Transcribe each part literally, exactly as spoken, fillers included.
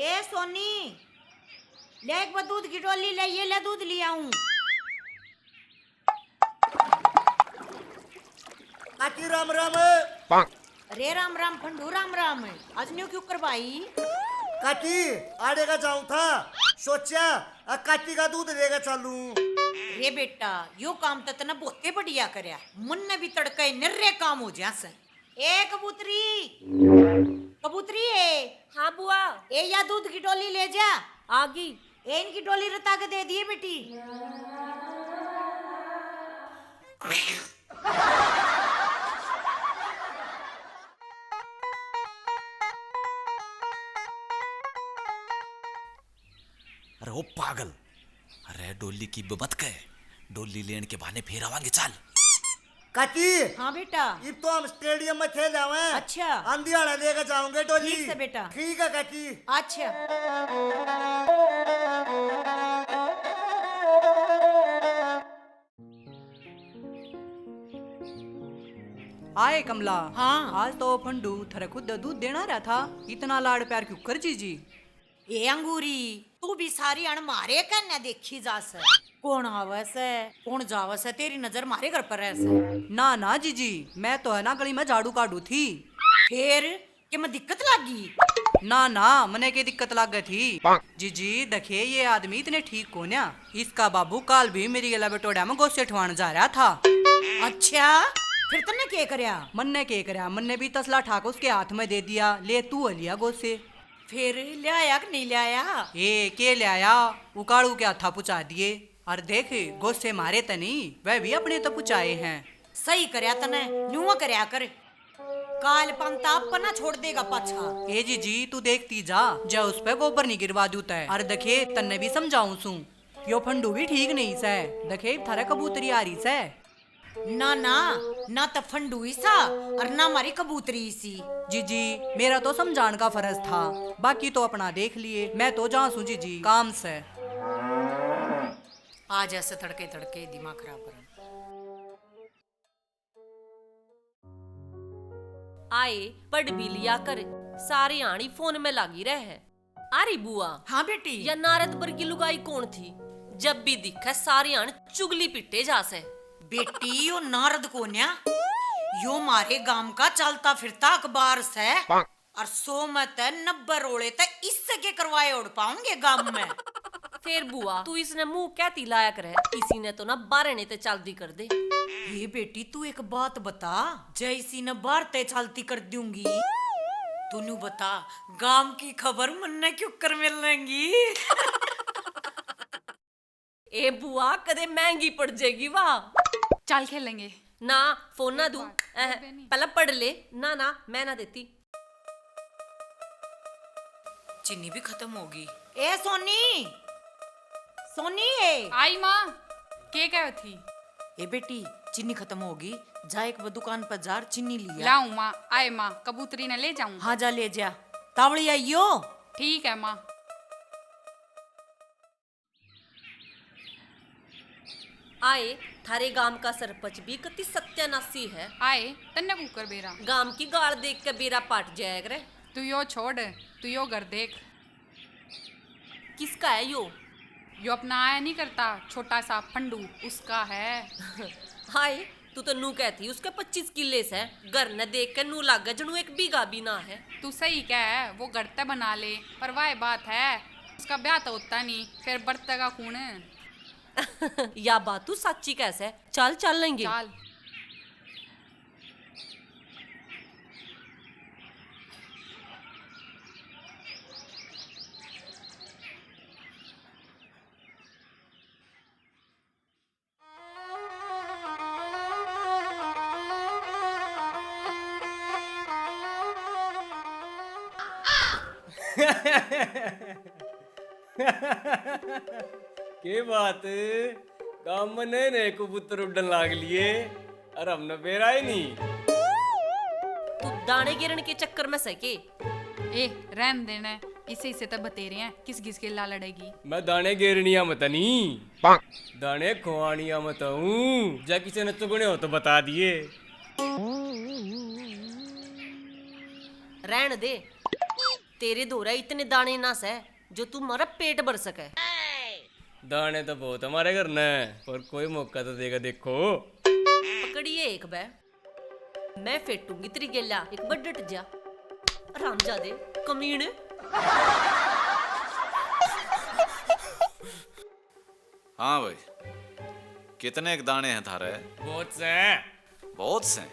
ए सोनी, ले एक बार दूध की डोली ले, ये ले दूध ले आऊं। काकी राम राम। अरे राम राम फंडू, राम राम। आज न्यू क्यों कर भाई? काकी, आड़े का जाऊं था, सोचा, आ काकी का दूध लेके चालूं। रे बेटा, यो काम तो तने बहुते बढ़िया करया। मन ने भी तड़के निर्रे काम हो जा से। ए कबूतरी, कबूतरी ए। हाँ बुआ। ए या दूध की डोली ले जा। आ गई। ए इनकी डोली रता के दे दिए बेटी। अरे ओ पागल, अरे डोली की बबत के, डोली लेन के बहाने फिर आवांगे, चल। काकी, हाँ बेटा। इब तो हम स्टेडियम में खेल आवे। अच्छा। आंधी वाला लेके जाओगे डोली। ठीक से बेटा। ठीक है काकी। अच्छा। आए कमला। हाँ। आज तो फंडू थारे खुद दूध देना रहा था, इतना लाड़ प्यार क्यों कर जीजी? ए अंगूरी, तू भी सारी अण मारे कन्ने देखी जा से। कौन आवे से, कौन जावे से, तेरी नजर मारे घर पर रह से। ना ना जीजी, मैं तो है ना गली में झाड़ू काढू थी। फिर के मैं दिक्कत लागी? ना ना, मने के दिक्कत लागे थी। जीजी, देखे ये आदमी इतने ठीक कोन्या। इसका बाबू काल भी मेरी गला बटोड़ा में गोसे ठवान जा रहा था। अच्छा, फिर तन्ने के करया? मन्ने के करया, मन्ने भी तसला ठाक उसके हाथ में दे दिया, ले तू लिया गोसे। फिर ल्याया कि नहीं ल्याया? ए, के ल्याया? उकालू के हाथा पुचा दिए। और देख, गोसे मारे त नहीं, वह भी अपने तो पुचाए हैं। सही करया तने, न्यूं करया कर। काल पंता अपना छोड़ देगा पाछा। ए जीजी, तू देखती जा, जै उस पे गोबर नहीं गिरवा दूं तै। और देखे, तन्ने भी समझाऊं सूं, यो फंडू भी ठीक नहीं सै। देखे, थारे कबूतरी आ रही सै। ना ना, ना तो फंडू ही सा और ना मारी कबूतरी ही सी। जीजी, मेरा तो समझान का फर्ज था, बाकी तो अपना देख लिए। मैं तो जा सूं जीजी, काम से। आ जा से तड़के तड़के दिमाग खराब करन। आए, पढ़ भी लिया कर, सारी आनी फोन में लागी रह है। अरे बुआ। हाँ बेटी। या नारद बरगी लुगाई कौन थी? जब भी दिखे सारी आन चुगली पिटे जा से। बेटी, यो नारद कोन्या, यो मारे गांव का चलता फिरता अखबार से। और सौ में ते नब्बे रोले ते इससे के करवाए ओढ़ पाऊंगे गांव में। फिर बुआ, तू इसने मुंह कहती लाया करे, इसी ने तो ना बारणे ते चालती कर दे। हे बेटी, तू एक बात बता, जै इसी ने बारते चालती कर दूंगी, तू न्यू बता, गांव की खबर मन्ने क्यों कर मिलेंगी? ए बुआ, कदे महंगी पड़ जाएगी वाह। चल खेलेंगे। ना, फोन ना दूं। बात अह, कर देनी। पहले पढ़ ले। ना ना, मैं ना देती। चीनी भी खत्म होगी। ए सोनी, सोनी ए। आई माँ, के कह थी? ए बेटी, चीनी खत्म होगी, जा एक बार दुकान पर जा और चीनी लिया। लाऊं माँ, आए माँ, कबूतरी ने ले जाऊं। हाँ, जा ले जा, तावली आइयो। ठीक है माँ। आए, थारे गांव का सरपंच भी कति सत्यानाशी है। आए, तन्ने कुकर बेरा। गांव की गाल देख के बेरा पाट जाया करे। तू यो छोड़, तू यो घर देख। किसका है यो? यो अपना आया नहीं करता, छोटा सा फंडू, उसका है। हाय, तू तो नू कहती उसके पच्चीस किले से, घर न देख के नू लागे जणू एक बीघा भी ना है। तू सही कह, वो घर ते बना ले, पर वाह बात है, उसका ब्याह तो होता नहीं, फिर बरतेगा कौन? या बात तू साची कह से। चल, चल लेंगे। चल। के बात, गांव में नए नए कबूतर उड़न लाग लिए, और हमने बेरा ही नहीं। तू दाने गिरन के चक्कर में से के? ए, रहन देना, इसे इसे तब बतेरे हैं, किस घिस के ला लड़ेगी। मैं दाने गेरनिया मत नहीं, दाने खुआनिया मत हूँ। जा किसी ने चुगने हो तो बता दिए। रहन दे। तेरे धोरै इतने दाने ना सै जो तू म्हारा पेट भर सकै। दाने तो बहुत हमारे घर ने, पर कोई मौका तो देगा, देखो। पकड़िए एक बै, मैं फेटूंगी तेरी गेला, एक बै डट जा। हरामजादे, कमीण। हाँ भाई, कितने एक दाने हैं थारे? बहुत से। बहुत से?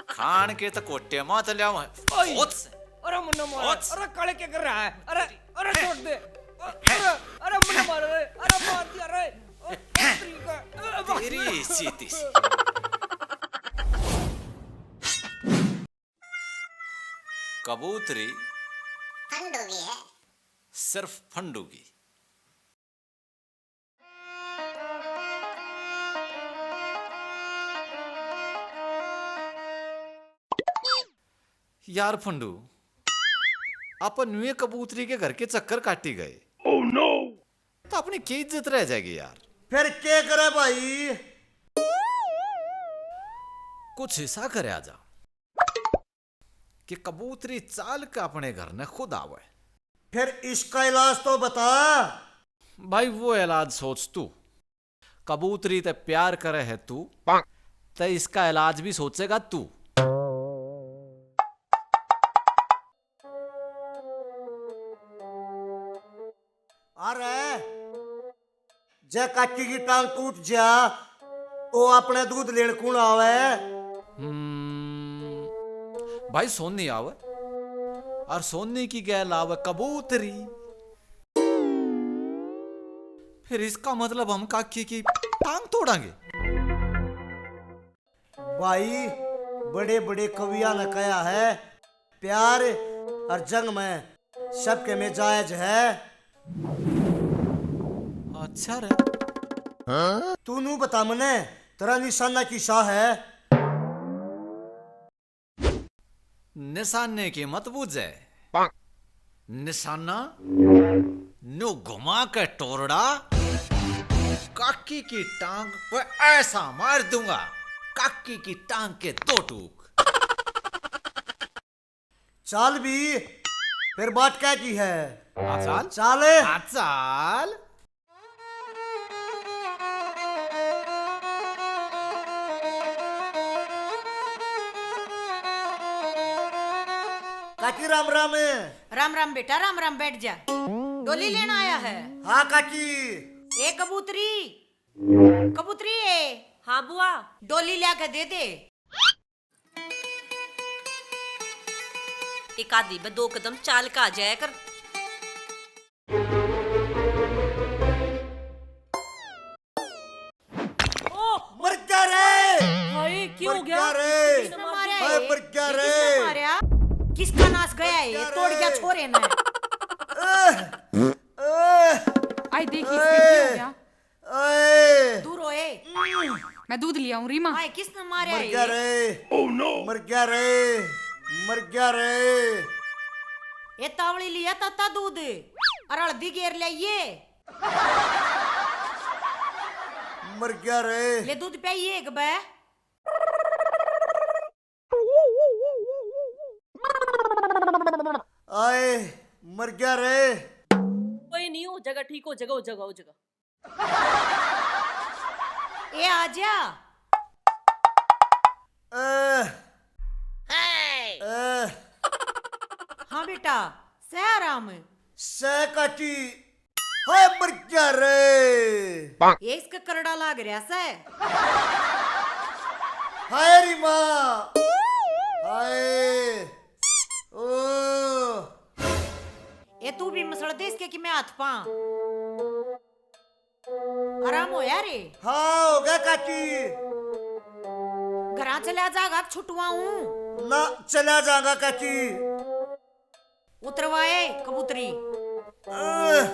खान के तो कोटे मां चल्या हुआ है। ओए। बहुत से। अरे मुन्ना मार, बहुत से। अरे काले क्या कर रहा है? अरे, अरे छोड़ दे। अरे, अरे मुन्ना मार, अरे, अरे मार दिया रे। ओ, तेरी का, अरे, तेरी इसी तीसी। कबूतरी फंडूगी है। सिर्फ फंडूगी। यार फंडू, अपन न्यू कबूतरी के घर के चक्कर काटी गए। Oh no! तो अपनी क्या इज्जत रह जाएगी यार? फिर क्या करे भाई? कुछ ऐसा करे आजा कि कबूतरी चाल के अपने घर ने खुद आवे। फिर इसका इलाज तो बता। भाई, वो इलाज सोच तू। कबूतरी ते प्यार करे है तू, ते इसका इलाज भी सोचेगा तू। अरे, जै काकी की टांग टूट जा, तो अपने दूध लेण कौन आवे? हम्म, भाई सोनी आवे, और सोनी की गैल आवे कबूतरी। फिर इसका मतलब हम काकी की टांग तोड़ांगे? भाई, बड़े बड़े कविया ने कहा है, प्यार हर जंग में सबके में जायज है। अच्छा रे। तू नू बता मने, तेरा निशाना किसा है? निशाने की मत बूझे। निशाना न्यू घुमा के टोरड़ा काकी की टांग पे ऐसा मार दूंगा, काकी की टांग के दो टूक। चाल भी, फिर बात क्या की है? हाँ, चाल। चाल। हाँ, चाल। काकी राम राम। राम राम बेटा, राम राम, बैठ जा। डोली लेना आया है? हाँ काकी। ए कबूतरी, कबूतरी ए। हाँ बुआ। डोली ल्या के दे दे। एक आधी बे दो कदम चाल का आ जाया कर। ओ! मर गया रे! हाय, क्यों हो गया? मर गया रे! किसने मारा हाय, है? मर गया ये रे! किसने मारा? किसका नाश गया है? मर गया ये तोड़ गया रे! छोरे ने। आह! आह! आई देखी इसके, क्यों हो गया? ओए! दूर हो, ए। मैं दूध ले आऊं, रीमा। हाय, किसने मारा मर है गया ये? रे। Oh no! मर गया रे, मर गया रे। ए तावली लिया ताता दूध, और हल्दी गेर ले ये। मर गया रे। ले दूध पियाइए एक बे। आए, मर गया रे। कोई नहीं, हो जाएगा ठीक, हो जाएगा, हो जाएगा, हो जाएगा। ए, आ जा। ए, ए। हाँ बेटा, सह आराम। सह काटी। हाय मर गया रे। ये इसका करड़ा लाग रहा सै। हाय री माँ। हाय। ओ। ए तू भी मसड़ दे इसके कि मैं हाथ पा। आराम होया रे? हाँ, हो गया काकी। घरा चला जागा, छुटवा हूँ। ना, चला जागा काकी। उतरवाए कबूतरी। आह।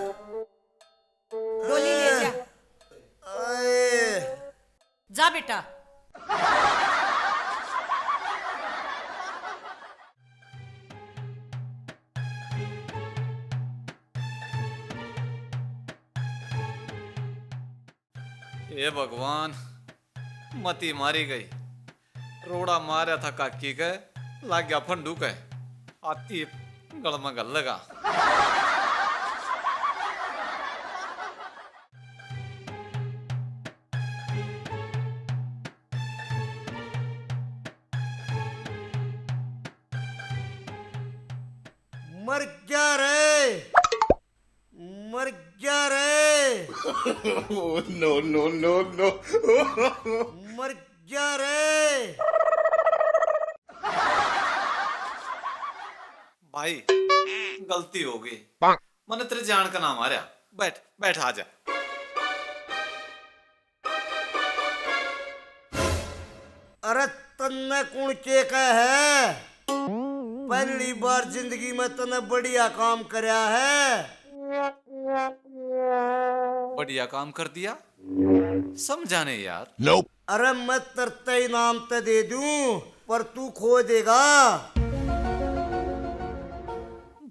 डोली ले जा। आए। जा बेटा। हे भगवान, मती मारी गई। रोड़ा मारया था काकी के, लाग गया फंडू के। आती गल में गल लगा। मर गया रे, मर गया रे। Oh, no, no, no, no। मर गया रे। भाई, गलती हो गई। मैंने तेरे जान का ना मारया। बैठ, बैठ, आ जा। अरे, तन्ने कुण के कहे है? पहली बार जिंदगी में तन्ने बढ़िया काम करया है। बढ़िया काम कर दिया? समझा नहीं यार। अरे, मैं तरते इनाम ते दे दूं, पर तू खो देगा।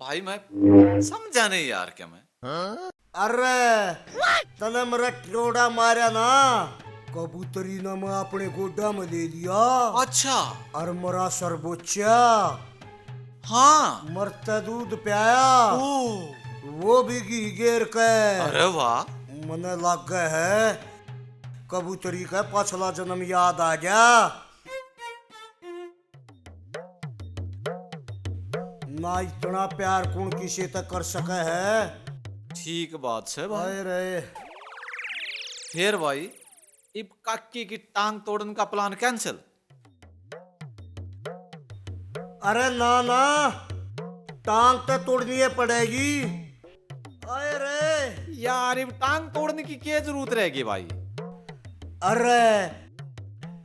भाई, मैं समझा नहीं यार, क्या मैं अरे, तने मेरा टिरोड़ा मारा ना, कबूतरी ने मैं अपने गोडा में ले लिया। अच्छा। और मेरा सर्वोच्चा, हाँ। मरते दूध प्याया। ओ। वो भी घी गेर के। अरे वाह। मने लागे है, कबूतरी का पाछला जन्म याद आ गया। ना इतना प्यार कौन किसे तक कर सके है। ठीक बात से भाई। हाय रे। फिर भाई, इब काकी की टांग तोड़न का plan cancel? अरे ना ना, टांग तो तोड़नी ही पड़ेगी। अरे यार, इब टांग तोड़ने की क्या जरूरत रहेगी भाई? अरे,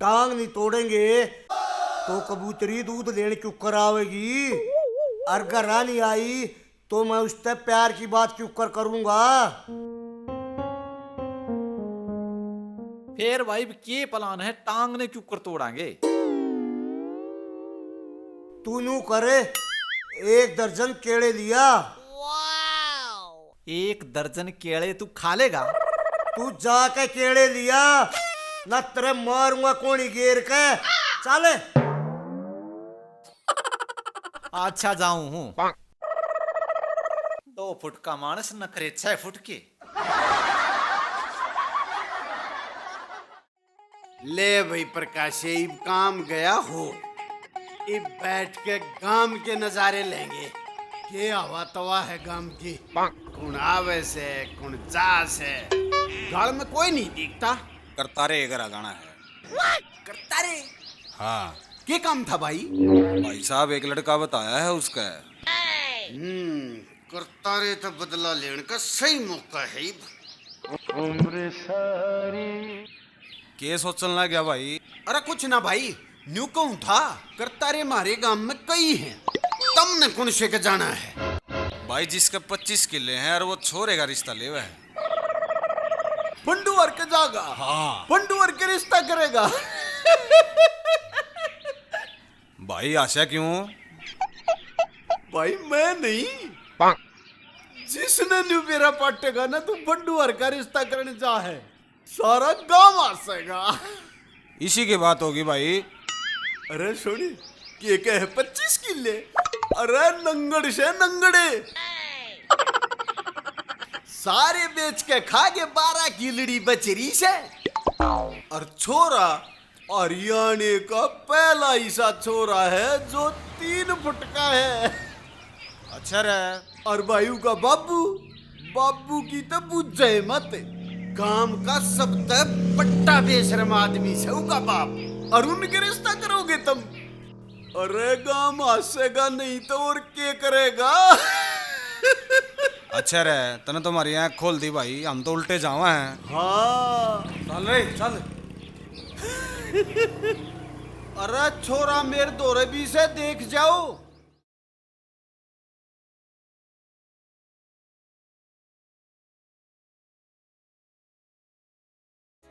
टांग नहीं तोड़ेंगे तो कबूतरी दूध लेने क्यों कर आवेगी? और घर नहीं आई तो मैं उससे प्यार की बात क्यों कर करूंगा? फिर भाई, के plan है, टांग ने क्यों कर तोड़ांगे? तू न्यू करे, एक दर्जन केले लिया। एक दर्जन केले तू खा लेगा? तू जाके केले लिया, ना तेरे मारूंगा कोनी गेर के। चल। अच्छा, जाऊं हूँ। दो फुट का मानस, नखरे छह फुट के। ले भाई प्रकाशे, इब काम गया हो, इब बैठ के गाम के नजारे लेंगे। के हवा तवा है गाम की, कुण आवे से, कुण जा से, गाल में कोई नहीं दिखता। करतारे घर आ जाना है। करतारे? हाँ। के काम था भाई? भाई साहब, एक लड़का बताया है उसका। हम्म, करतारे तो बदला लेने का सही मौका है इब। के सोचन लग गया भाई? अरे कुछ ना भाई, न्यू कहूं था, करतारे म्हारे गांव में कई हैं, तमने कौन से के जाना है? भाई, जिसके पच्चीस किले हैं और वो छोरे का रिश्ता लेवे है। पंडू वर के जागा? हाँ। पंडू वर के रिश्ता करेगा? भाई, आशा क्यों? भाई, मैं नहीं, जिसने न्यू बेरा पाटेगा ना, तू पंडू वर का रिश्ता करने जा है। सारा गांव हंसेगा। इसी की बात होगी भाई। अरे सुन, के कहे पच्चीस किले? अरे नंगड़ से नंगड़े। सारे बेच के खा के बारह किलड़ी बच रही से। और छोरा हरियाणे का पहला ऐसा छोरा है जो तीन फुट का है। अच्छा रे। और भाई उका बाबू, बाबू की तो बुझे मत। गांव का सबसे बड़ा बेशरम आदमी से उका बाप। और उनके रिश्ता करोगे तुम? अरे गांव हंसेगा नहीं तो और के करेगा? अच्छा रे, तने तो हमारी आंख खोल दी भाई, हम तो उल्टे जावा हैं। हाँ। चल रे, चल। अरे छोरा मेरे धोरे भी से देख जाओ।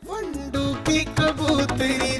फंडू की कबूतरी